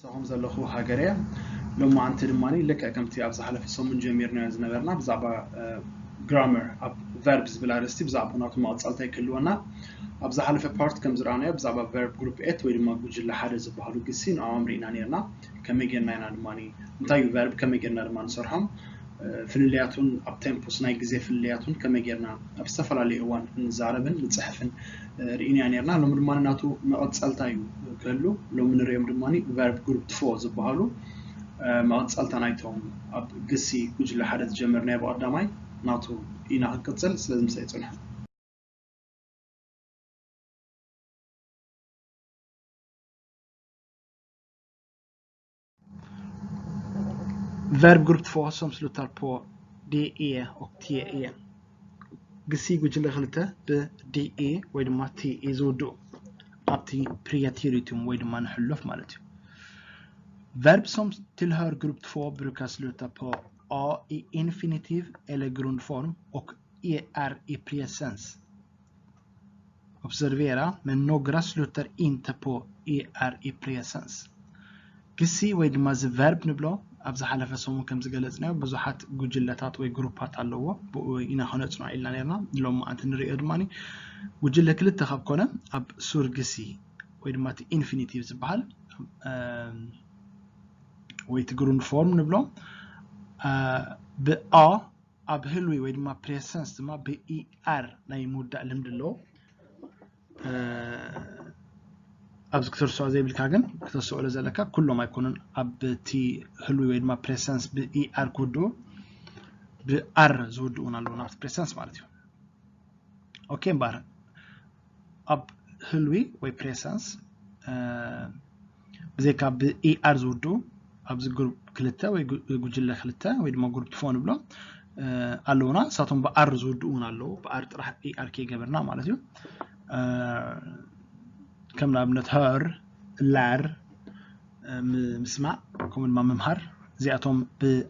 ከም ዘለኹ ሃገር እየ። ሎማዓንቲ ድማ ልክዕ ከምቲ ኣብ ዝሓለፈ ሰሙን ጀሚርናዮ ዝነበርና ብዛዕባ ግራመር ኣብ ቨርብ ዝብል ኣርእስቲ ብዛዕባ ናቱ መቐጸልታ ይክህልወና። ኣብ ዝሓለፈ ፓርት ከም ዝረኣናዮ ብዛዕባ ቨርብ ግሩፕ ኤት ወይ ድማ ጉጅለ ሓደ ዝበሃሉ ግሲ ንዕኦም ርኢና ነርና። ከመይ ጌርና ኢና ድማ እንታይ እዩ ቨርብ ከመይ ጌርና ድማ ንሰርሖም ፍልልያቱን ኣብ ቴምፖስ ናይ ግዜ ፍልልያቱን ከመይ ጌርና ኣብ ዝተፈላለዩ እዋን ንዛረብን ንፅሕፍን ርኢናዮ ነርና። ሎሚ ድማ ናቱ መቐፀልታ እዩ ክህሉ። ሎሚ ንሪኦም ድማ ቨርብ ግሩፕ ፎ ዝበሃሉ መቐፀልታ ናይቶም ኣብ ግሲ ጉጅለ ሓደ ዝጀመርናዮ ብቐዳማይ ናቱ ኢና ክንቅፅል። ስለዚ ምሳይ ፅንሑ። Verb grupp två som slutar på D E och T E. ግሲ ጉጅለ ክልተ ብ D E ወይ ድማ T E ዝውድኡ ኣብቲ ፕሪያቲሪቱም ወይ ድማ ንሕሉፍ ማለት እዩ። Verb som tillhör grupp två brukar sluta på A i infinitiv eller grundform och E R i presens. Observera, men några slutar inte på E R i presens. ግሲ ወይ ድማ እዚ ቨርብ ንብሎ ኣብ ዝሓለፈ ሰሙን ከም ዝገለጽናዮ ብዙሓት ጉጅለታት ወይ ግሩፓት ኣለዎ። ብኡ ኢና ከነጽንዖ ኢልና ነርና። ሎም ኣንቲ ንሪኦ ድማ ጉጅለ ክልተ ካብ ኮነ ኣብ ሱር ግሲ ወይ ድማ እቲ ኢንፊኒቲቭ ዝበሃል ወይ እቲ ግሩንድ ፎርም ንብሎ ብኣ ኣብ ህልዊ ወይ ድማ ፕሬሰንስ ድማ ብኢኣር ናይ ምውዳእ ልምዲ ኣለዎ። ኣብዚ ክትርስዖ ዘይብልካ ግን ክተስዕሎ ዘለካ ኩሎም ኣይኮኑን ኣብቲ ህልዊ ወይ ድማ ፕሬሰንስ ብኢኣር ክውድኡ ብኣር ዝውድኡን ኣለዉ ናብቲ ፕሬሰንስ ማለት እዩ። ኦኬ እምበኣር ኣብ ህልዊ ወይ ፕሬሰንስ ብዘይካ ብኢኣር ዝውድኡ ኣብዚ ግሩፕ ክልተ ወይ ጉጅለ ክልተ ወይ ድማ ግሩፕ ፎ ንብሎ ኣለውና። ንሳቶም ብኣር ዝውድኡ እውን ኣለዉ። ብኣር ጥራሕ ኢኣር ከይገበርና ማለት እዩ። ከም ንኣብነት ሀር፣ ላር ምስማዕ ከምኡ ድማ ምምሃር እዚኣቶም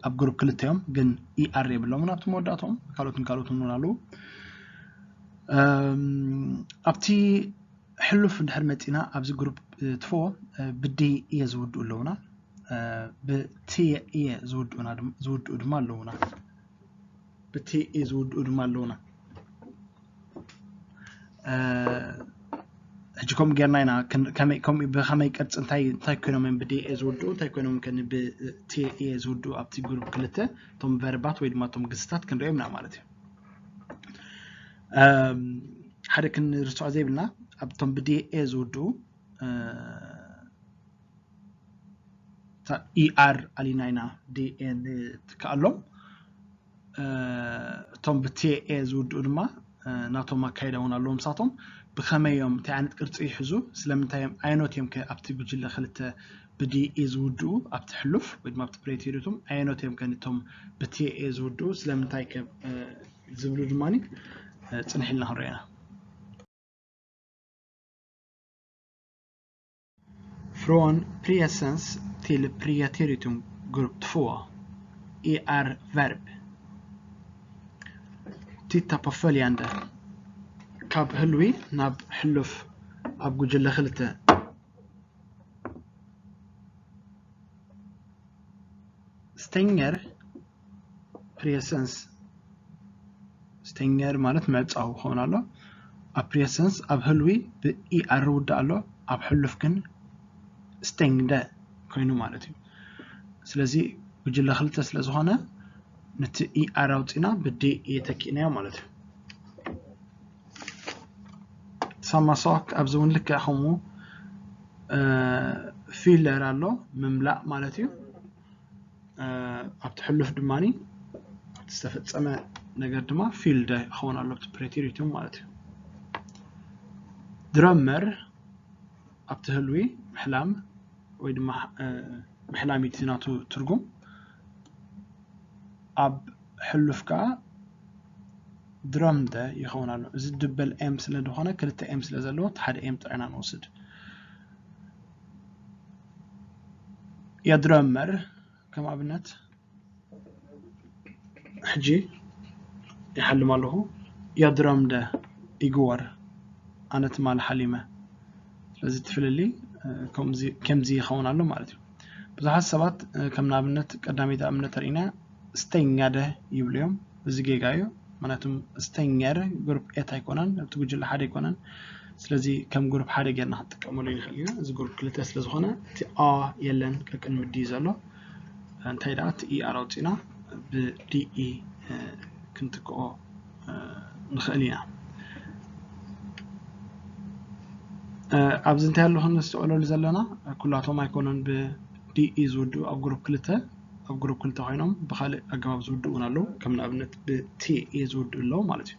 ኣብ ግሩፕ ክልተ እዮም፣ ግን ኢኣር የብሎምን ኣብቲ መወዳእቶም። ካልኦትን ካልኦትን እውን ኣለዉ። ኣብቲ ሕሉፍ እንድሕር መፂና ኣብዚ ግሩፕ ትፎ ብዲ እየ ዝውድኡ ኣለውና፣ ብቲ እየ ዝውድኡ ድማ ኣለውና፣ ብቲ እየ ዝውድኡ ድማ ኣለውና። ሕጂ ከምኡ ጌርና ኢና ብኸመይ ቅርፂ እንታይ ኮይኖም እዮም ብዲ እየ ዝውድኡ እንታይ ኮይኖም ከ ብቲ እየ ዝውድኡ ኣብቲ ግሩፕ ክልተ እቶም ቨርባት ወይ ድማ እቶም ግስታት ክንሪኦም ኢና ማለት እዩ። ሓደ ክንርስዖ ዘይብልና ኣብቶም ብዲ ኤ ዝውድኡ ኢኣር ኣሊና ኢና ዲ ኤ ንትክኣሎም። እቶም ብቲ ኤ ዝውድኡ ድማ ናቶም ኣካይዳ እውን ኣለዎም። ንሳቶም ብኸመይ እዮም እንታይ ዓይነት ቅርፂ ይሕዙ ስለምንታይ እዮም ኣየኖት እዮም ኣብቲ ጉጅለ ክልተ ብዲ ኤ ዝውድኡ ኣብቲ ሕሉፍ ወይ ድማ ኣብቲ ፕሬቴሪቱም ኣየኖት እዮም ከ እቶም ብቲ ኤ ዝውድኡ ስለምንታይ ከ ዝብሉ ድማ ፅንሕ ኢልና ክንሪኦ ኢና። Från presens till preteritum grupp två. E R verb. Titta på följande. ካብ ህልዊ ናብ ሕሉፍ ኣብ ጉጅለ ክልተ stänger presens stänger ማለት ምዕጻው ክኸውን ኣሎ። ኣብ presens ኣብ ህልዊ ብኢኣር ውዳእ ኣሎ፣ ኣብ ሕሉፍ ግን stängde ኮይኑ ማለት እዩ። ስለዚ ጉጅለ ክልተ ስለ ዝኾነ ነቲ ኢኣር ኣውፂና ብዲ እየ ተኪእናዮ ማለት እዩ። ሳማ ሶክ ኣብዚ እውን ልክዕ ከምኡ ፊለር ኣሎ ምምላእ ማለት እዩ። ኣብቲ ሕሉፍ ድማ ዝተፈፀመ ነገር ድማ ፊልደ ይኸውን ኣሎ ኣብቲ ፕሬቴሪቱም ማለት እዩ። ድረመር ኣብቲ ህልዊ ምሕላም ወይ ድማ ምሕላም እዩ ናቱ ትርጉም። ኣብ ሕሉፍ ከዓ ድረምደ ይኸውን ኣሎ። እዚ ድበል ኤም ስለ ዝኾነ ክልተ ኤም ስለ ዘለዎ እቲ ሓደ ኤም ጥራይና ንወስድ። የድረመር ከም ኣብነት ሕጂ ይሓልም ኣለኹ። የድረምደ ይግወር ኣነ ትማሊ ሓሊመ። ስለዚ እቲ ፍልልይ ከምዚ ይኸውን ኣሎ ማለት እዩ። ብዙሓት ሰባት ከም ንኣብነት ቀዳመይቲ ኣብነት ተሪእና ስተኛደ ይብሉ እዮም። እዚ ጌጋ እዩ። ምክንያቱም ስተኛደ ግሩፕ ኤት ኣይኮነን፣ ኣብቲ ጉጅለ ሓደ ኣይኮነን። ስለዚ ከም ግሩፕ ሓደ ጌርና ክንጥቀመሉ ይንኽእል እዩ። እዚ ግሩፕ ክልተ ስለ ዝኾነ እቲ ኣ የለን፣ ቀቅድሚ ዲ ዘሎ እንታይ ደኣ እቲ ኢ ኣር ኣውፂና ብዲ ኢ ክንትክኦ ንኽእል ኢና። ኣብዚ እንታይ ኣሎ ክንስተውዕለሉ ዘለና፣ ኩላቶም ኣይኮኑን ብዲ ኢ ዝውድኡ ኣብ ግሩፕ ክልተ ኣብ ግሩፕ ክልተ ኮይኖም ብካልእ ኣገባብ ዝውድኡ እውን ኣለዉ። ከም ንኣብነት ብቲ ኤ ዝውድኡ ኣለዉ ማለት እዩ።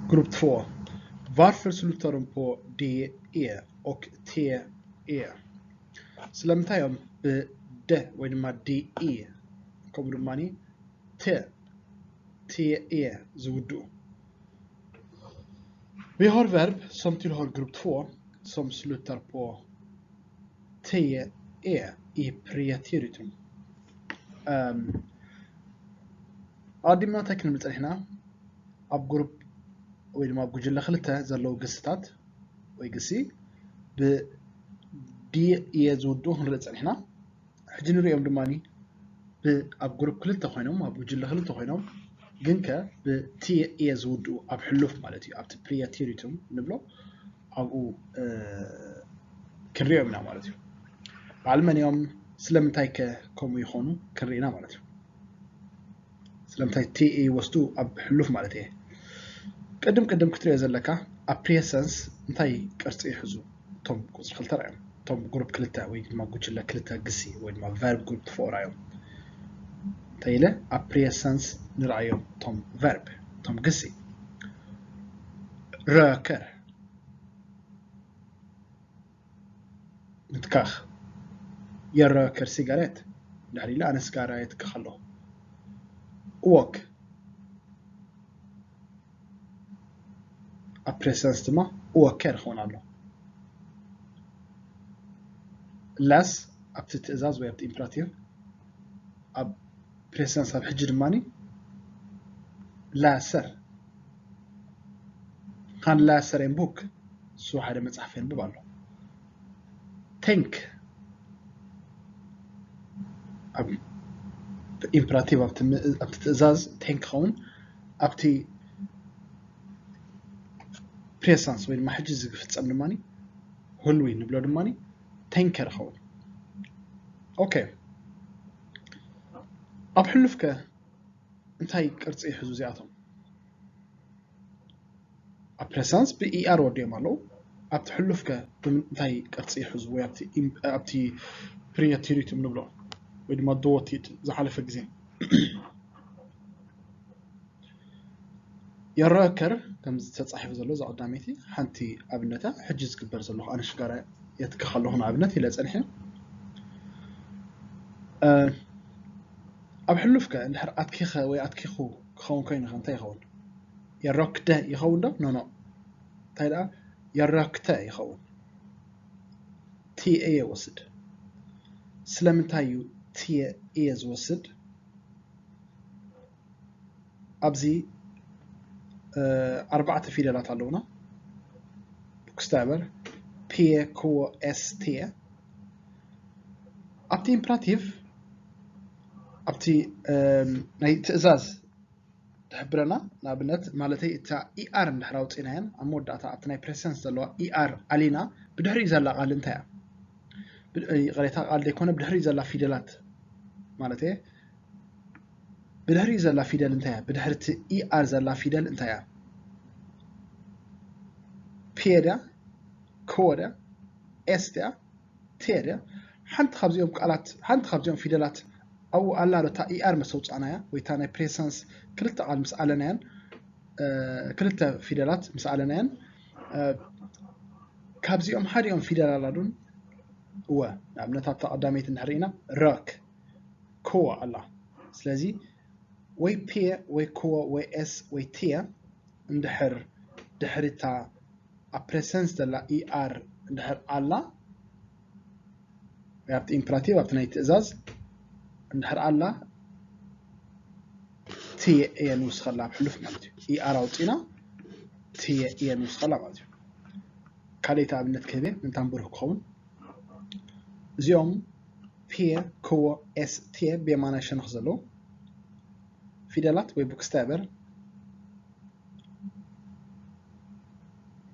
Grupp två. Varför slutar de på D E och T E? ስለምንታይ እዮም ብደ ወይ ድማ ዲ ኢ ከምኡ ድማ ተ ቲ ኤ ዝውድኡ? Vi har verb som tillhör grupp två som slutar på T E i preteritum. ኣቐዲምና እንታይ ክንብል ጸኒሕና? ኣብ ግሩፕ ወይ ድማ ኣብ ጉጅለ ክልተ ዘለዉ ግስታት ወይ ግሲ ብዲ ኤ ዝውድኡ ክንርኢ ጸኒሕና። ሕጂ ንሪኦም ድማ ኣብ ግሩፕ ክልተ ኮይኖም ኣብ ጉጅለ ክልተ ኮይኖም ግን ከ ብቲ ኤ ዝውድኡ ኣብ ሕሉፍ ማለት እዩ ኣብቲ ፕሪየቲሪቱም ንብሎ ኣብኡ ክንሪኦም ኢና ማለት እዩ። በዓል መን እዮም? ስለምንታይ ከ ከምኡ ይኾኑ ክንርኢ ኢና ማለት እዩ። ስለምንታይ ቲ ኤ ይወስዱ ኣብ ሕሉፍ ማለት እየ። ቅድም ቅድም ክትሪኦ ዘለካ ኣብ ፕሪየሰንስ እንታይ ቅርፂ ይሕዙ? እቶም ቁፅሪ ክልተ ርኣዮም። እቶም ግሩፕ ክልተ ወይ ድማ ጉጅለ ክልተ ግሲ ወይ ድማ ቨርብ ግሩፕ ፎር እዮም። እንታይ ኢለ ኣብ ፕሪየሰንስ ንርኣዮም እቶም ቨርብ እቶም ግሲ። ረከር ምትካኽ። የረከር ሲጋሬት ድሕሪ ኢለ ኣነ ስጋራ የትክኽ ኣለኹ። እወክ ኣብ ፕሬሰንስ ድማ እወከር ክኾን ኣሎ። ላስ ኣብቲ ትእዛዝ ወይ ኣብቲ ኢምፕራቲቭ ኣብ ፕሬሰንስ ኣብ ሕጂ ድማ ላሰር ካን ላሰር ኤን ቡክ እሱ ሓደ መጽሓፍ የንብብ ኣሎ። ቴንክ ኣብ ኢምፕራቲቭ ኣብቲ ትእዛዝ ቴንክ ኸውን ኣብቲ ፕሬሰንስ ወይ ድማ ሕጂ ዝፍጸም ድማ ህሉይ ንብሎ ድማ ቴንከር ኸውን። ኦኬ ኣብ ሕሉፍከ እንታይ ቅርጺ ይሕዙ እዚኣቶም? ኣብ ፕሬሰንስ ብኢኣር ወዲኦም ኣለዉ። ኣብቲ ሕሉፍከ እንታይ ቅርጺ ይሕዙ ወይ ኣብቲ ፕሪየቲሪቱም ንብሎ ወይ ድማ ዶወቲድ ዝሓለፈ ግዜ የረከር ከምዚ ተጻሒፉ ዘሎ እዛ ቀዳመይቲ ሓንቲ ኣብነታ ሕጂ ዝግበር ዘለኹ ኣነ ሽጋራ የትክኽ ኣለኹ ንኣብነት ኢለ ጸኒሐ። ኣብ ሕሉፍከ እንድሕር ኣትኪኸ ወይ ኣትኪኹ ክኸውን ኮይኑ ከ እንታይ ይኸውን? የረክደ ይኸውን ዶ? ኖኖ እንታይ ደኣ የረክተ ይኸውን። ቲኤ ይወስድ። ስለምንታይ እዩ ቲኤ ዝወስድ? ኣብዚ ኣርባዕተ ፊደላት ኣለውና። ቡክስታበር ፒ ክዎ ኤስ ቲ ኣብቲ ኢምፕራቲቭ ኣብቲ ናይ ትእዛዝ ትሕብረና። ንኣብነት ማለተይ እታ ኢኣር እንድሕር ኣውፂናየን ኣብ መወዳእታ ኣብቲ ናይ ፕሬሰንስ ዘለዋ ኢኣር ኣሊና ብድሕሪኡ ዘላ ቃል እንታይ እያ? ይቅሬታ ቃል ዘይኮነ ብድሕሪኡ ዘላ ፊደላት ማለት ብድሕሪኡ ዘላ ፊደል እንታይ እያ? ብድሕሪ እቲ ኢኣር ዘላ ፊደል እንታይ እያ? ፒ ድያ? ኮ ድያ? ኤስ ድያ? ቴ ድያ? ሓንቲ ካብዚኦም ቃላት ሓንቲ ካብዚኦም ፊደላት ኣብኡ ኣላ ዶ? እታ ኢኣር መሰውፃእናያ ወይ እታ ናይ ፕሬሰንስ ክልተ ቃል ምስ ኣለናየን ክልተ ፊደላት ምስ ኣለናየን ካብዚኦም ሓዲኦም ፊደል ኣላ ዶን? እወ። ንኣብነት ኣብታ ቀዳመይቲ እንድሕር ኢና ረክ ኮዋ ኣላ። ስለዚ ወይ ፔ ወይ ኮ ወይ ኤስ ወይ ቴ እንድሕር ድሕሪታ ኣብ ፕሬሰንስ ዘላ ኢኣር እንድሕር ኣላ ወይ ኣብቲ ኢምፕራቲቭ ኣብቲ ናይ ትእዛዝ እንድሕር ኣላ ቲየ እየ ንውስኸላ ኣብ ሕሉፍ ማለት እዩ። ኢኣር ኣውፂና ቲየ እየ ንውስኸላ ማለት እዩ። ካልኣይቲ ኣብነት ክህብ እየ፣ ምእንታን ብሩህ ክኸውን። እዚኦም ፒየ፣ ክዎ፣ ኤስ፣ ቲየ ብየማናይ ሸነኽ ዘለዉ ፊደላት ወይ ቡክስታይበር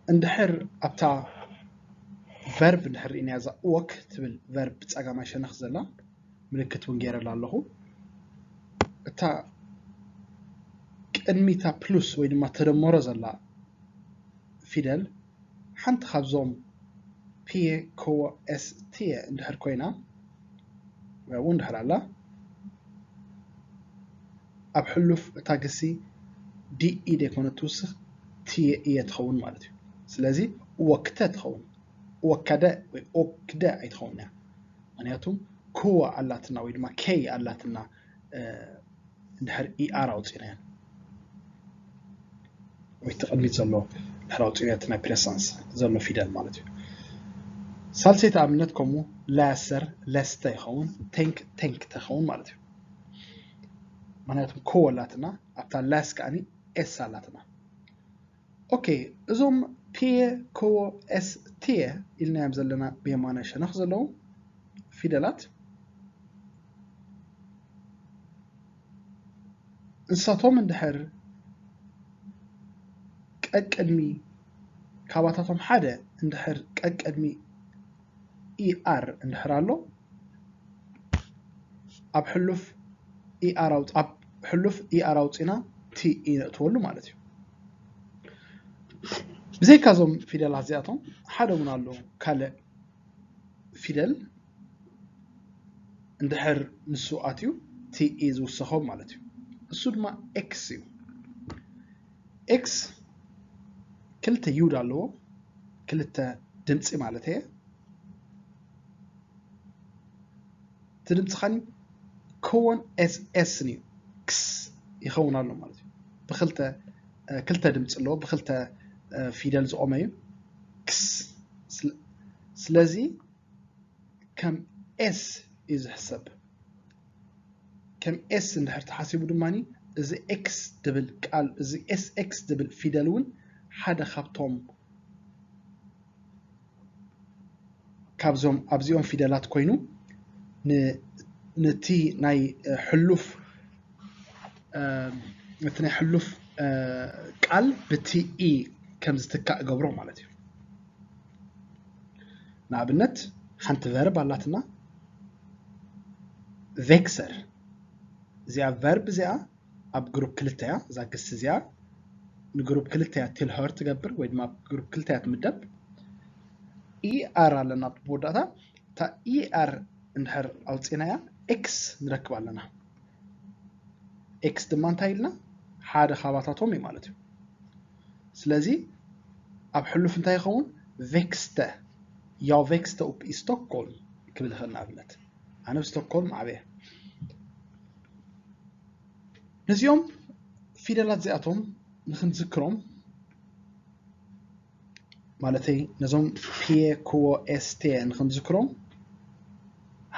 እንድሕር ኣብታ ቨርብ እንድሕር ርኢናያ፣ እዛ ወክ ትብል ቨርብ ብጸጋማይ ሸነኽ ዘላ ምልክት እውን ገይረላ ኣለኹ። እታ ቅድሚታ ፕሉስ ወይ ድማ ተደመሮ ዘላ ፊደል ሓንቲ ካብዞም ፒየ፣ ክዎ፣ ኤስ፣ ቲየ እንድሕር ኮይና ወይ እውን እንድሕር ኣላ፣ ኣብ ሕሉፍ እታ ግሲ ዲኢ ደይኮነ ትውስኽ ቲየ እየ ትኸውን ማለት እዩ። ስለዚ እወክተ ትኸውን፣ እወከደ ወይ ኦክደ ኣይትኸውን እያ። ምክንያቱ ክዎ ኣላትና ወይ ድማ ኬይ ኣላትና፣ እ፣ እንድሕር ኢኣር ኣውፂናያ ወይ እቲ ቅድሚት ዘሎ ድሕሪ ኣውፂናዮ እቲ ናይ ፕሬሰንስ ዘሎ ፊደል ማለት እዩ። ሳልሰይቲ ኣብነት ከምኡ ላሰር ለስተ ይኸውን፣ ቴንክ ቴንክ ተኸውን ማለት እዩ። ምክንያቱ ክዎ ኣላትና፣ ኣብታ ላስ ከዓኒ ኤስ ኣላትና። ኦኬ፣ እዞም ፒየ፣ ክዎ፣ ኤስ፣ ቲየ ኢልናዮም ዘለና ብየማናይ ሸነኽ ዘለዉ ፊደላት፣ ንሳቶም እንድሕር ቀቅድሚ፣ ካባታቶም ሓደ እንድሕር ቀቅድሚ ኢኣር እንድሕር ኣሎ፣ ኣብ ሕሉፍ ኢኣር ኣውፅ-፣ ኣብ ሕሉፍ ኢኣር ኣውፂና ቲኢ ነእትወሉ ማለት እዩ። ብዘይካ እዞም ፊደላት እዚኣቶም ሓደ እውን ኣሎ፣ ካልእ ፊደል እንድሕር ንሱ ኣትዩ ቲኢ ዝውሰኾ ማለት እዩ። እሱ ድማ ኤክስ እዩ። ኤክስ ክልተ ዩድ ኣለዎ፣ ክልተ ድምፂ ማለት እየ። እቲ ድምፂ ኻኒ ክዎን ኤስ ኤስን እዩ። ክስ ይኸውን ኣሎ ማለት እዩ። ብክልተ፣ እ፣ ክልተ ድምፂ ኣለዎ፣ ብክልተ፣ እ፣ ፊደል ዝቖመ እዩ። ክስ። ስለ-፣ ስለዚ ከም ኤስ እዩ ዝሕሰብ። ከም ኤስ እንድሕር ተሓሲቡ ድማ እዚ ኤክስ ድብል ቃል፣ እዚ ኤስ ኤክስ ድብል ፊደል እውን ሓደ ካብቶም ካብዞም ኣብዚኦም ፊደላት ኮይኑ ን-፣ ነቲ ናይ፣ እ፣ ሕሉፍ፣ እ፣ ነቲ ናይ ሕሉፍ፣ እ፣ ቃል ብቲ ኢ ከም ዝትካእ ገብሮ ማለት እዩ። ንኣብነት ሓንቲ ቨርብ ኣላትና ቬክሰር። እዚኣ ቨርብ እዚኣ ኣብ ግሩፕ ክልተ እያ። እዛ ግስ እዚኣ ንግሩፕ ክልተ እያ ቲልሆር ትገብር ወይ ድማ ኣብ ግሩፕ ክልተ እያ ትምደብ። ኢኣር ኣለና ኣብ መወዳእታ። እታ ኢኣር እንድሕር ኣውፂናያ ኤክስ ንረክብ ኣለና። ኤክስ ድማ እንታይ ኢልና? ሓደ ካባታቶም እዩ ማለት እዩ። ስለዚ ኣብ ሕሉፍ እንታይ ይኸውን? ቬክስተ። ያው ቬክስተ ኡፕ ኢ ስቶክሆልም ክብል ይኽእል። ንኣብነት ኣነ ኣብ ስቶክሆልም ዓበየ። ነዚኦም ፊደላት እዚኣቶም ንኽንዝክሮም፣ ማለተይ ነዞም ፒየ፣ ክዎ፣ ኤስቴ ንኽንዝክሮም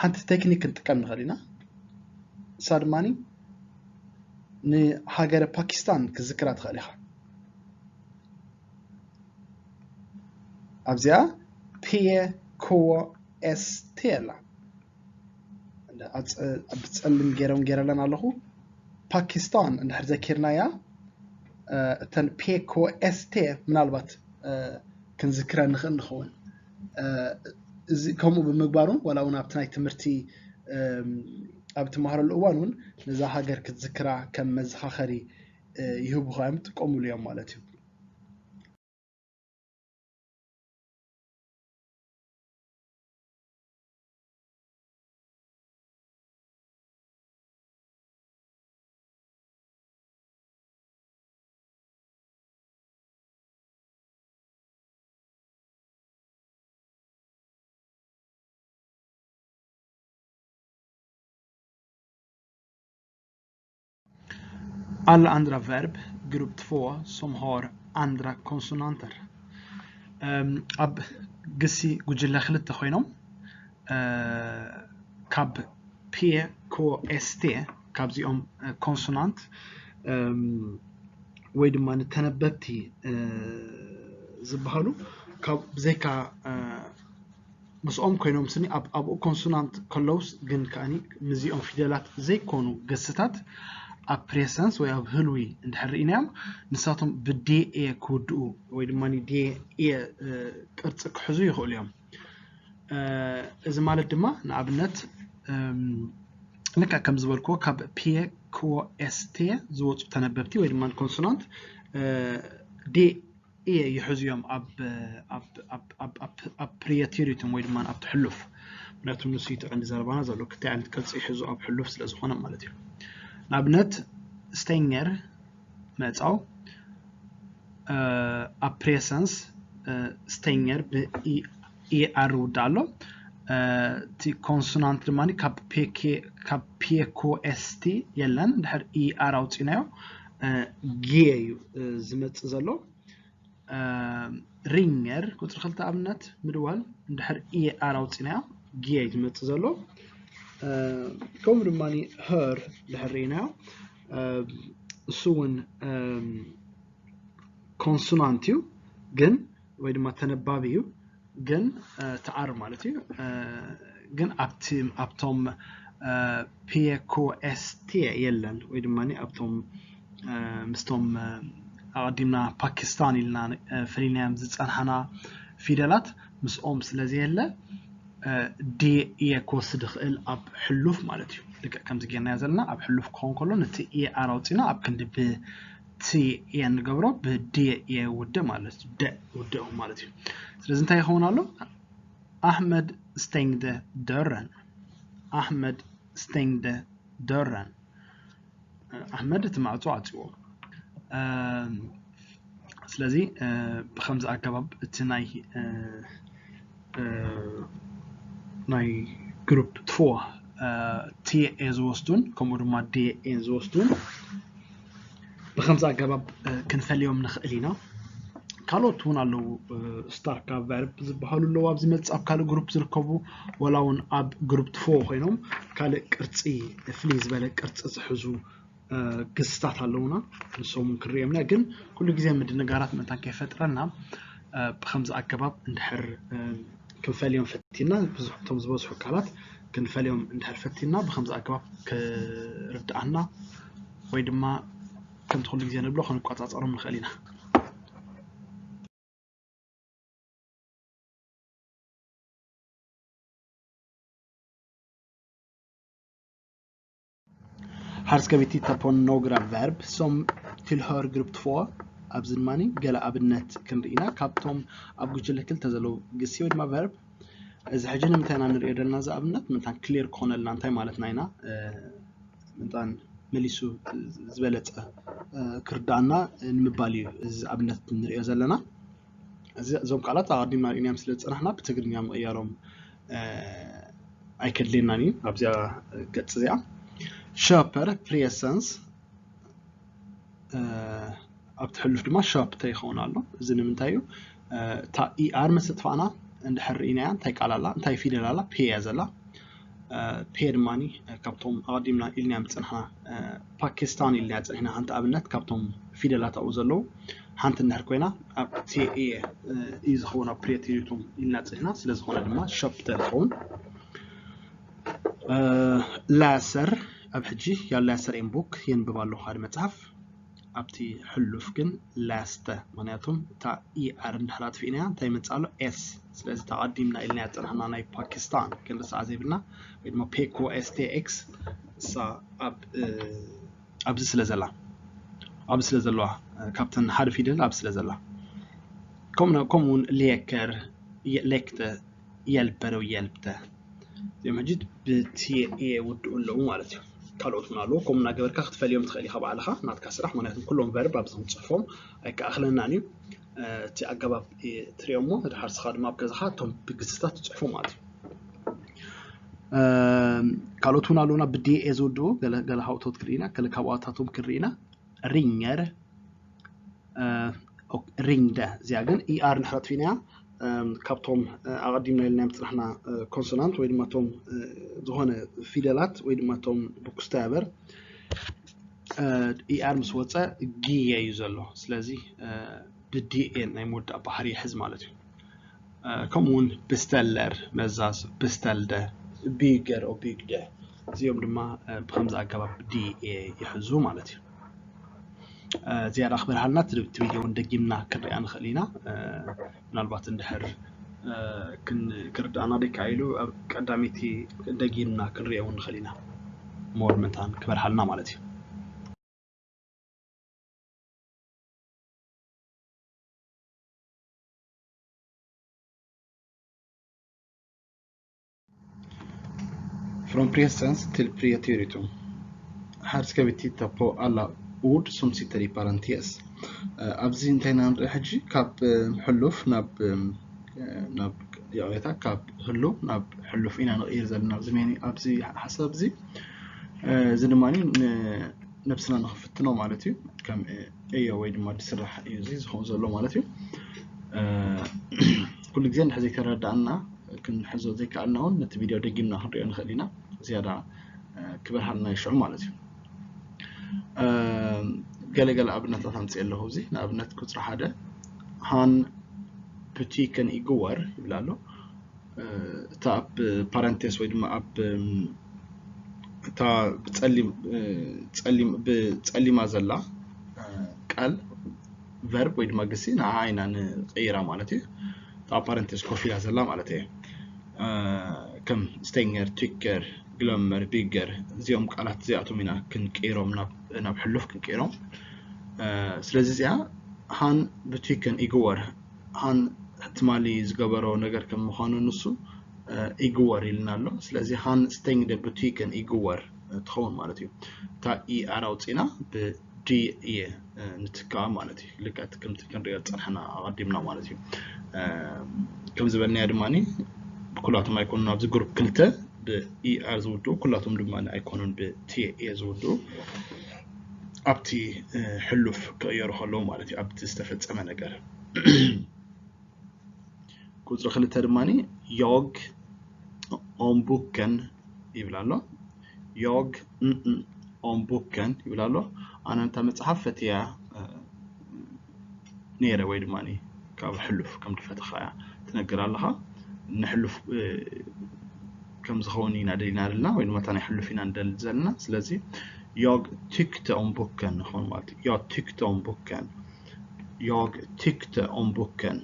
ሓንቲ ቴክኒክ ክንጥቀም ንኽእል ኢና። እሳ ድማ ንሃገረ ፓኪስታን ክትዝክራ ትኽእል ኢኻ። ኣብዚኣ ፒየ፣ ክዎ፣ ኤስቴ ኣላ። ኣብ ፀ-፣ ኣብ ፀሊም ገይረን ገይረለን ኣለኹ። ፓኪስታን እንድሕር ዘኪርናያ፣ እ፣ እተን ፔ ኮ ኤስ ቴ ምናልባት፣ እ፣ ክንዝክረን ንኽእል ንኸውን። እ፣ እዚ ከምኡ ብምግባሩን ዋላ እውን ኣብቲ ናይ ትምህርቲ፣ እም፣ ኣብ ትመሃረሉ እዋን እውን ነዛ ሃገር ክትዝክራ ከም መዘኻኸሪ፣ እ፣ ይህቡኻ እዮም፣ ይጥቀሙሉ እዮም ማለት እዩ። Alla andra verb, grupp två, som har andra konsonanter. እም፣ ኣብ ግሲ ጉጅለ ክልተ ኮይኖም፣ እ፣ ካብ ፔ ኮ ኤስ ቴ፣ ካብዚኦም፣ እ፣ ኮንሶናንት ወይ ድማ ንተነበብቲ ዝበሃሉ ካብ ብዘይካ ምስኦም ኮይኖም ስኒ ኣብኡ ኮንሶናንት ከለውስ ግን ከዓኒ ምስዚኦም ፊደላት ዘይኮኑ ግስታት ኣብ ፕሬሰንስ ወይ ኣብ ህልዊ እንድሕር ርኢናዮም ንሳቶም ብዴኤ ክውድኡ ወይ ድማ ዴኤ ቅርፂ ክሕዙ ይኽእሉ እዮም። እዚ ማለት ድማ ንኣብነት ልክዕ ከም ዝበልክዎ ካብ ፒ ኮ ኤስ ቴ ዝወፁ ተነበብቲ ወይ ድማ ኮንሶናንት ዴ ኤ ይሕዙ እዮም ኣብ ፕሪየቲሪቱም ወይ ድማ ኣብቲ ሕሉፍ። ምክንያቱ ንሱ እዩ እቲ ቀንዲ ዘረባና ዘሎ ክልተ ዓይነት ቅርፂ ይሕዙ ኣብ ሕሉፍ ስለ ዝኾነ ማለት እዩ። ንኣብነት ስተይነር መፃው ኣብ ፕሬሰንስ ስተይነር ብኢኣር ውዳ ኣሎ። እቲ ኮንሶናንት ድማ ካብ ፒ ኮ ኤስ ቲ የለን። ድሕር ኢኣር ኣውፂናዮ ጌ እዩ ዝመፅእ ዘሎ። ሪንገር ቁፅሪ ክልተ ኣብነት ምድዋል እንድሕር ኢኣር ኣውፂናዮ ጌ እዩ ዝመፅእ ዘሎ። ከምኡ ድማ ሀር ድሕር ርኢናዮ እሱ እውን ኮንሶናንት እዩ ግን ወይ ድማ ተነባቢ እዩ ግን ተኣር ማለት እዩ ግን ኣብቲ ኣብቶም ፒ ኮ ኤስ ቲ የለን ወይ ድማ ኣብቶም ምስቶም ኣቐዲምና ፓኪስታን ኢልና ፈሊናዮም ዝፀንሓና ፊደላት ምስኦም ስለዘየለ ዲ እየ ክወስድ ይኽእል ኣብ ሕሉፍ ማለት እዩ። ልክዕ ከምዚ ጌርናዮ ዘለና ኣብ ሕሉፍ ክኸውን ከሎ ነቲ ኤ ኣር ኣውፂና ኣብ ክንዲ ብቲ ኤ ንገብሮ ብዲ ኤ ውድእ ማለት እዩ። ደ ውድእ ማለት እዩ። ስለዚ እንታይ ይኸውን ኣሎ? ኣሕመድ ስተንግደ ደረን ኣሕመድ ስተንግደ ደረን ኣሕመድ እቲ ማዕፆ ዓፅዎ። ስለዚ ብከምዚ ኣገባብ እቲ ናይ ናይ ግሩፕ ትፎ ቲ ኤ ዝወስዱን ከምኡ ድማ ዲ ኤ ዝወስዱን ብከምዚ ኣገባብ ክንፈልዮም ንኽእል ኢና። ካልኦት እውን ኣለዉ ስታርካ ቨርብ ዝበሃሉ ኣለዉ ኣብዚ መፅእ ኣብ ካልእ ግሩፕ ዝርከቡ ወላ እውን ኣብ ግሩፕ ትፎ ኮይኖም ካልእ ቅርፂ ፍልይ ዝበለ ቅርፂ ዝሕዙ ግስታት ኣለውና ንሶም ክንሪኦምና ግን ኩሉ ግዜ ምድንጋራት ምእንታን ከይፈጥረና ብከምዚ ኣገባብ እንድሕር ክንፈልዮም ፈቲና እቶም ዝበዝሑ ቃላት ክንፈልዮም እንድሕር ፈቲና ብከምዚ ኣገባብ ክርድኣና ወይ ድማ ከምቲ ኩሉ ግዜ ንብሎ ክንቆፃፀሮም ንኽእል ኢና። Här ska vi titta på några verb som tillhör grupp två. ኣብዚ ድማ ገለ ኣብነት ክንርኢ ኢና ካብቶም ኣብ ጉጅለ ክልተ ዘለዉ ግሲ ወይ ድማ ቨርብ። እዚ ሕጂ ንምንታይ ኢና ንሪኦ ዘለና እዚ ኣብነት ምንታን ክሊር ክኾነልና እንታይ ማለትና ኢና ምንታን መሊሱ ዝበለፀ ክርዳኣና ንምባል እዩ እዚ ኣብነት ንሪኦ ዘለና። እዞም ቃላት ኣቐዲምና ርኢናዮም ስለ ዝፀናሕና ብትግርኛ ምቕያሮም ኣይከድልየናን እዩ ኣብዚኣ ገፅ እዚኣ። ሸፐር ፕሬሰንስ ኣብቲ ሕሉፍ ድማ ሸፕተ ይኸውን ኣሎ። እዚ ንምንታይ እዩ? እታ ኢኣር ምስ ኣጥፋእና እንድሕር ርኢናያ እንታይ ቃል ኣላ እንታይ ፊደል ኣላ ፔ እያ ዘላ። ፔ ድማ ካብቶም ኣቐዲምና ኢልናያ ምፅናሕና ፓኪስታን ኢልናያ ፅኒሕና ሓንቲ ኣብነት ካብቶም ፊደላት ኣብኡ ዘለዉ ሓንቲ እንድሕር ኮይና ኣብ ቴኤ እዩ ዝኸውን ኣብ ፕሬትሪቱም ኢልና ፅኒሕና ስለ ዝኾነ ድማ ሸፕተ ዝኸውን ላሰር ኣብ ሕጂ ያው ላሰር ኤምቡክ የንብብ ኣለኹ ሓደ መፅሓፍ ኣብቲ ሕሉፍ ግን ላስተ ምክንያቱም እታ ኢኣር እንድሕር ኣጥፊእናያ እንታይ ይመፅእ ኣሎ ኤስ ስለዚ ተቐዲምና ኢልናያ ዝፀናሕና ናይ ፓኪስታን ክንርስዓ ዘይብልና ወይ ድማ ፔኮ ኤስቴ ኤክስ እሳ ኣብ ኣብዚ ስለ ዘላ ኣብዚ ስለ ዘለዋ ካብተን ሓደ ፊደል ኣብዚ ስለ ዘላ ከምኡ ከምኡውን ሌከር ሌክተ የልበረው የልብተ እዚኦም ሕጂ ብቲ ኤ ውድኡ ኣለዉ ማለት እዩ። ካልኦት እውን ኣለዉ ከምኡ እናገበርካ ክትፈልዮም ትኽእል ኢኻ ባዕልኻ ናትካ ስራሕ ምክንያቱም ኩሎም ቨርብ ኣብዚ ክንፅሕፎም ኣይከኣኽለናን እዩ። እቲ ኣገባብ ትሪኦ እሞ ድሓር ስኻ ድማ ኣብ ገዛኻ እቶም ብግስታት ትፅሕፎ ማለት እዩ። ካልኦት እውን ኣለዉና ብዲ ኤ ዝውድኡ ገለ ሃውቶት ክርኢ ኢና ገለ ካብኣታቶም ክርኢ ኢና ሪንገር ሪንግደ እዚኣ ግን ኢኣር ንሕረጥፊ ኢና እያ ካብቶም ኣቐዲምና ኢልናዮም ፅናሕና ኮንሶናንት ወይ ድማ ቶም ዝኾነ ፊደላት ወይ ድማ ቶም ብኩስታያበር ኢኣር ምስ ወፀ ጊየ እዩ ዘሎ። ስለዚ ብዲኤ ናይ ምውዳእ ባህሪ ይሕዝ ማለት እዩ። ከምኡ እውን ብስተለር መዛዝ፣ ብስተልደ፣ ቢገር ኦ ቢግደ፣ እዚኦም ድማ ብከምዚ ኣገባብ ዲኤ ይሕዙ ማለት እዩ። ዝያዳ ክበርሃልና እቲ ቪድዮ እውን ደጊምና ክንሪኣ ንኽእል ኢና። ምናልባት እንድሕር ክርዳእና ደይከኣሉ ኣብ ቀዳመይቲ ደጊምና ክንሪኦ እውን ንኽእል ኢና። ሞር ምእንታን ክበርሃልና ማለት እዩ። Från presens till preteritum. Här ska vi titta på alla ord som sitter i parentes. ኣብዚ እንታይ ኢና ንርኢ ሕጂ? ካብ ሕሉፍ ናብ ናብ ይቕሬታ፣ ካብ ህሉው ናብ ሕሉፍ ኢና ንቕይር ዘለና ኣብዚ ሜኒ፣ ኣብዚ ሓሳብ እዚ። እዚ ድማ ነብስና ንኽፍትኖ ማለት እዩ። ከም እዮ ወይ ድማ ዝስራሕ እዩ እዚ ዝኸውን ዘሎ ማለት እዩ። ኩሉ ግዜ እንድሕር ዘይተረዳእና፣ ክንሕዞ ዘይከኣልና እውን ነቲ ቪድዮ ደጊምና ክንሪኦ ንኽእል ኢና። ዝያዳ ክበርሃልና ይሽዑ ማለት እዩ። ገለገለ ኣብነታት ኣምፅእ ኣለኹ። እዚ ንኣብነት ቁፅሪ ሓደ ሃን ብቲክን ኢግወር ይብል ኣሎ። እታ ኣብ ፓረንቴስ ወይ ድማ ኣብ እታ ብፀሊማ ዘላ ቃል ቨርብ ወይ ድማ ግሲ ንዓ ኢና ንቀይራ ማለት እዩ። እታ ኣብ ፓረንቴስ ኮፍ ኢላ ዘላ ማለት እየ። ከም ስተይንገር፣ ቲከር፣ ግለመር፣ ቢገር፣ እዚኦም ቃላት እዚኣቶም ኢና ክንቀይሮም ናብ ሕሉፍ ክንቀይሮም። ስለዚ እዚኣ ሃን ብቲክን ኢግወር፣ ሃን ትማሊ ዝገበሮ ነገር ከም ምዃኑ ንሱ ኢግወር ኢልና ኣሎ። ስለዚ ሃን ስተይንግደ ብቲክን ኢግወር ትኸውን ማለት እዩ። እታ ኢኣር ኣውፂና ብዲ እየ ንትክኣ ማለት እዩ። ልክዕ ከምቲ ክንሪኦ ዝፀናሕና ኣቐዲምና ማለት እዩ። ከም ዝበልናዮ ድማ ብኩላቶም ኣይኮኑን ኣብዚ ግሩፕ ክልተ ብኢኣር ዝውድኡ፣ ኩላቶም ድማ ኣይኮኑን ብቲኤ ዝውድኡ። ኣብቲ ሕሉፍ ክቕየሩ ከለዉ ማለት እዩ፣ ኣብቲ ዝተፈፀመ ነገር። ቁፅሪ ክልተ ድማ ዮግ ኦምቡከን ይብል ኣሎ። ዮግ ኦምቡከን ይብል ኣሎ። ኣነ ነታ መፅሓፍ ፈትያ ነይረ ወይ ድማ ካብ ሕሉፍ ከም ዝፈተኻ እያ ትነግር ኣለኻ። ንሕሉፍ ከም ዝኸውን ኢና ደሊና ዘለና ወይ ድማ እታ ናይ ሕሉፍ ኢና ንደሊ ዘለና። ስለዚ ዮግ ቲክተ ኦምቡከን ንኸውን ማለት እዩ። ዮግ ቲክተ ኦምቡከን፣ ዮግ ቲክተ ኦምቡከን።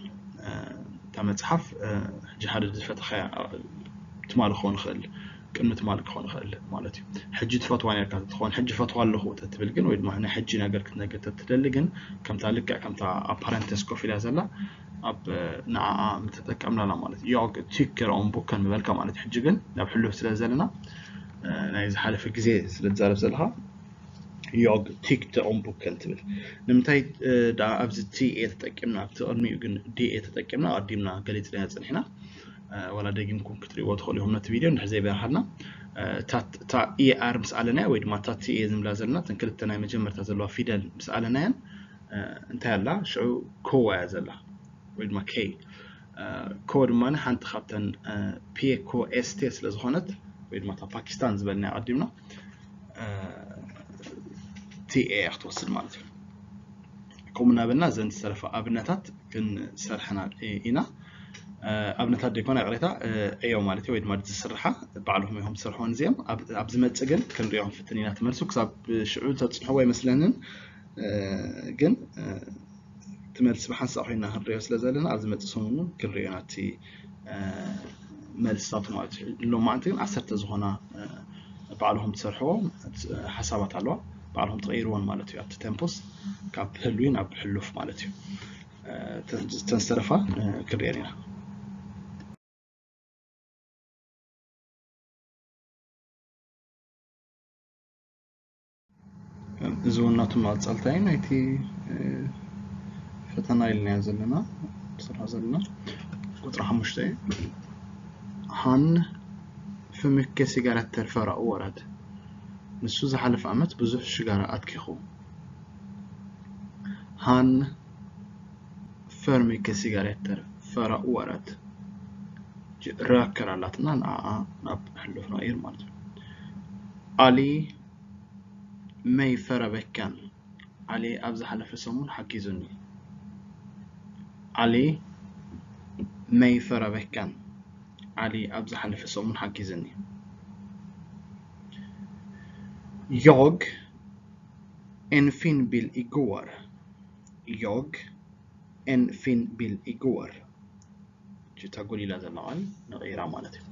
እታ መፅሓፍ ሕጂ ሓደ ዝፈተኻያ ትማሊ ክኸውን ይኽእል፣ ቅድሚ ትማሊ ክኸውን ይኽእል ማለት እዩ። ሕጂ ትፈትዋ ነርካ ትኸውን፣ ሕጂ ፈትዋ ኣለኹ ተትብል ግን ወይ ድማ ናይ ሕጂ ነገር ክትነግር ተትደሊ ግን ከምታ ልክዕ ከምታ ኣብ ፓረንተስ ኮፍ ኢላ ዘላ ኣብ ንዓኣ ምተጠቀምናላ ማለት እዩ። ዮግ ቲክተ ኦምቡከን ምበልካ ማለት እዩ። ሕጂ ግን ናብ ሕሉፍ ስለ ዘለና ናይ ዝሓለፈ ግዜ ስለ ትዛረብ ዘለኻ ዮግ ቲክተ ኦምቡከን ትብል። ንምንታይ ደኣ ኣብዚ ቲኤ ተጠቂምና ኣብቲ ቅድሚኡ ግን ዲኤ ተጠቂምና ኣቐዲምና ገሊፅናዮ ፀኒሕና። ዋላ ደጊምኩም ክትሪእዎ ትኽእሉ ኢኹም ነቲ ቪድዮ እንድሕር ዘይበርሃልና። እታ ኢኣር ምስ ኣለናያ ወይ ድማ እታ ቲኤ ዝንብላ ዘለና እተን ክልተ ናይ መጀመርታ ዘለዋ ፊደል ምስ ኣለናየን እንታይ ኣላ ሽዑ ኮዋ እያ ዘላ ወይ ድማ ኬይ። ኮ ድማ ሓንቲ ካብተን ፒኤኮ ኤስቴ ስለ ዝኾነት ወይ ድማ እታ ፓኪስታን ዝበልናያ ኣቐዲምና ቲኤ እያ ክትወስድ ማለት እዩ። ከምኡ እናበልና እዘን ዝተረፋ ኣብነታት ክንሰርሐና ኢና። ኣብነታት ደይኮና ይቕሬታ ዕዮ ማለት እዩ ወይ ድማ ዝስርሓ ባዕልኹም ኢኹም ትሰርሕወን እዚኦም። ኣብ ዝመፅእ ግን ክንሪኦ ክንፍትን ኢና። ትመልሱ ክሳብ ሽዑ ተፅንሕዎ ኣይመስለንን። ግን ትመልሲ ብሓንሳእ ኮይና ክንሪኦ ስለ ዘለና ኣብ ዝመፅእ ሰሙን እውን ክንሪኦ ኢና እቲ መልስታቱ ማለት እዩ። ሎማዓንቲ ግን ዓሰርተ ዝኾና ባዕልኹም ትሰርሕዎ ሓሳባት ኣለዋ። ባዕልኹም ትቐይርዎን ማለት እዩ። ኣብቲ ቴምፖስ ካብ ህልዊ ናብ ሕሉፍ ማለት እዩ። ተን ዝተረፋ ክንሪአን ኢና። እዚ እውን ናቱ መቐፀልታ እዩ ናይቲ ፈተና ኢልናዮ ዘለና ንሰርሖ ዘለና ቁፅሪ ሓሙሽተ እዩ። Han för mycket cigaretter förra året። ንሱ ዝሓለፈ ዓመት ብዙሕ ሽጋራ ኣትኪኹ። Han för mycket cigaretter förra året። Röker ኣላትና ንዓኣ ናብ ሕሉፍ ንቐይር ማለት እዩ። Ali mig förra veckan. ዓሊ ኣብ ዝሓለፈ ሰሙን ሓጊዙኒ። ዓሊ mig förra veckan. ዓሊ ኣብ ዝሓለፈ ሰሙን ሓጊዙኒ። Jag en fin bil igår. Jag en fin bil igår. እታ ጎዲላ ዘላ ቃል ንቕይራ ማለት እዩ።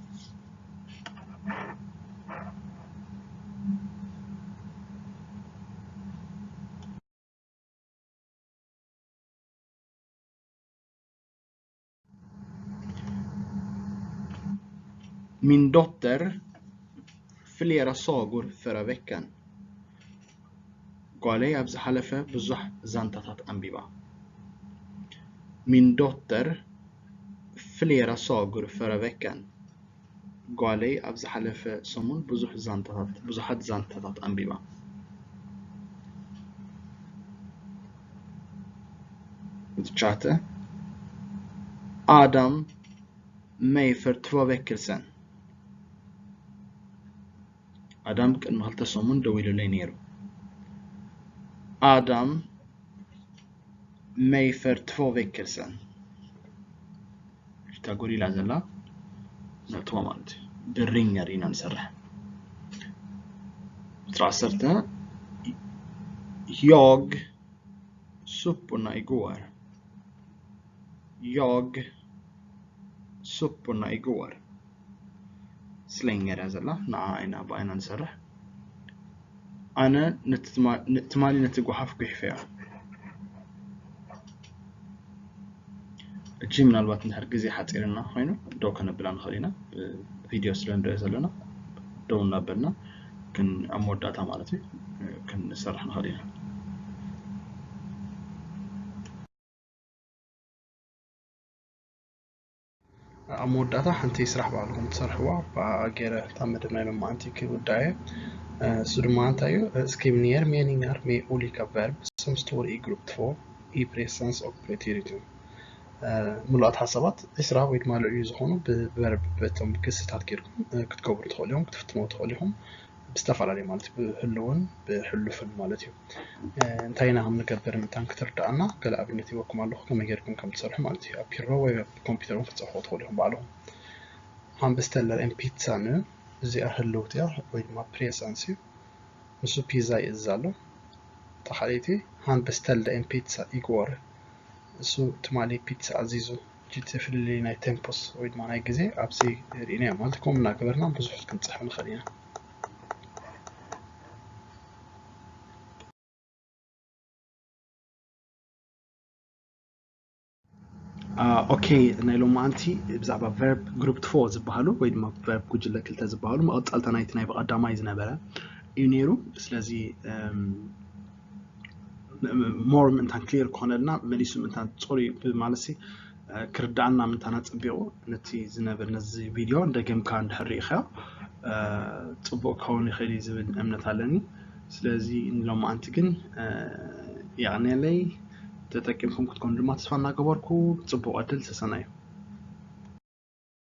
Min dotter flera sagor förra veckan. ጓለይ ኣብ ዝሓለፈ ብዙሕ ዛንታታት ኣንቢባ። Min dotter flera sagor förra veckan. ጓለይ ኣብ ዝሓለፈ ሰሙን ብዙሕ ዛንታታት፣ ብዙሓት ዛንታታት ኣንቢባ። Fortsatte. Adam mig för två veckor sedan. ኣዳም ቅድሚ ክልተ ሰሙን ደዊሉለይ ነይሩ። Adam mig för två veckor sedan. እታ ጎዲላ ዘላ ነጥዋ ማለት እዩ። ብሪንገር ኢና ንሰርሕ። ቁፅሪ ዓሰርተ። Jag supporna igår. Jag supporna igår. ስሌንገር እያ ዘላ፣ ንዓ ኢና ብኣይና ንሰርሕ። ኣነ ነቲ ትማ-፣ ን-፣ ትማሊ ነቲ ጓሓፍ ጉሒፈዮ። እጂ ምናልባት እንድሕር ግዜ ሓፂርና ኮይኑ ደው ከነብላ ንኽእል ኢና። ቪድዮ ስለ ንሪኦ ዘለና ደው እናበልና ግን ኣብ መወዳእታ ማለት እዩ ክንሰርሕ ንኽእል ኢና። ኣብ መወዳእታ ሓንቲ ስራሕ ባዕልኹም ትሰርሕዋ ብኣ ገይረ እታ መደብ ናይ ሎማዓንቲ ክውዳእ እየ። እሱ ድማ እንታይ እዩ? Skriv ner meningar med olika verb som står i grupp två i presens och preteritum. ምሉኣት ሓሳባት ዕስራ ወይ ድማ ልዕሊኡ ዝኾኑ ብቨርብ በቶም ግስታት ጌርኩም ክትገብሩ ትኽእሉ እዮም፣ ክትፍትንዎ ትኽእሉ ኢኹም። ብዝተፈላለየ ማለት እዩ፣ ብህልውን ብሕሉፍን ማለት እዩ። እንታይ ኢና ከም ንገብር ምእንታን ክትርድኣና ገለ ኣብነት ሂበኩም ኣለኹ፣ ከመይ ጌርኩም ከም ትሰርሑ ማለት እዩ። ኣብ ቢሮ ወይ ኣብ ኮምፒውተር እውን ክትፅሕፉ ትኽእሉ ኢኹም ባዕልኹም። Han beställer en pizza nu፣ እዚኣ ህልውቲ እያ ወይ ድማ ፕሬሰንስ እዩ። ንሱ ፒዛ ይእዝዝ ኣሎ። ተኻሊቲ Han beställde en pizza igår፣ እሱ ትማሊ ፒዛ ኣዚዙ። እቲ ፍልልይ ናይ ቴምፖስ ወይ ድማ ናይ ግዜ ኣብዚ ርኢናዮ ማለት ከምኡ እናገበርና ብዙሕ ክንፅሕፍ ንኽእል ኢና። ኦኬ፣ ናይ ሎማዓንቲ ብዛዕባ ቨርብ ግሩፕ ፎር ዝበሃሉ ወይ ድማ ቨርብ ጉጅለ ክልተ ዝበሃሉ መቐፀልታ ናይቲ ናይ ብቐዳማይ ዝነበረ እዩ ነይሩ። ስለዚ ሞር ምእንታን ክሊር ክኾነልና መሊሱ ምእንታን ፅሩይ ብማለትሲ ክርዳኣና ምእንታን ኣፀቢቑ ነቲ ዝነበር ነዚ ቪድዮ ደገምካ እንድሕር ርኢኻዮ ፅቡቕ ክኸውን ይኽእል እዩ ዝብል እምነት ኣለኒ። ስለዚ ንሎማዓንቲ ግን የቐንየለይ። ተጠቂምኩም ክትኮኑ ድማ ተስፋ እናገበርኩ ፅቡቕ ዕድል ሰሰናዩ።